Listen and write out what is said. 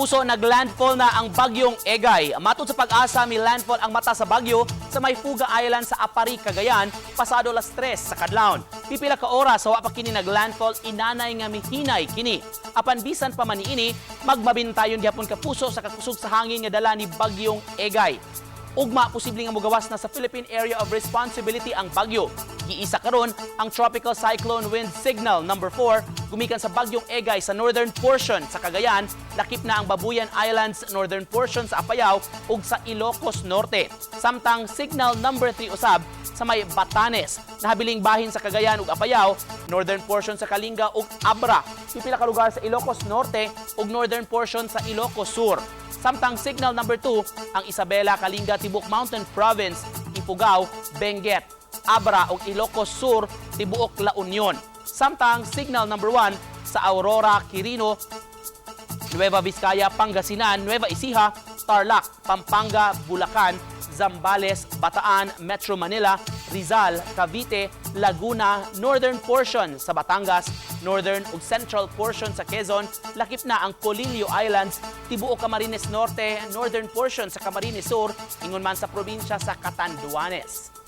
Kapuso, naglandfall na ang bagyong Egay. Matod sa PAGASA, mi landfall ang mata sa bagyo sa may Fuga Island sa Aparri, Cagayan, pasado alas 3 sa kadlawon. Pipila ka oras sa wa pa kini naglandfall, inanay nga mihinay kini. Apan bisan pa man niini, magmabintayon gyapon, kapuso, sa kakusog sa hangin nga dala ni bagyong Egay. Ugma, posible nga mogawas na sa Philippine Area of Responsibility ang bagyo. Giisa karon ang Tropical Cyclone Wind Signal number 4 gumikan sa bagyong Egay sa northern portion sa Cagayan, lakip na ang Babuyan Islands, northern portion sa Apayao ug sa Ilocos Norte. Samtang signal number 3 usab sa may Batanes, nahabiling bahin sa Cagayan ug Apayao, northern portion sa Kalinga ug Abra, pipila ka lugar sa Ilocos Norte ug northern portion sa Ilocos Sur. Samtang signal number 2 ang Isabela, Kalinga, Tibuk Mountain Province, Ifugao, Benguet, Abra ug Ilocos Sur, tibuok La Union. Samtang signal number 1 sa Aurora, Quirino, Nueva Vizcaya, Pangasinan, Nueva Ecija, Tarlac, Pampanga, Bulacan, Zambales, Bataan, Metro Manila, Rizal, Cavite, Laguna, northern portion sa Batangas, northern ug central portion sa Quezon, lakip na ang Polillo Islands, tibuok Camarines Norte, northern portion sa Camarines Sur, ingon man sa probinsya sa Catanduanes.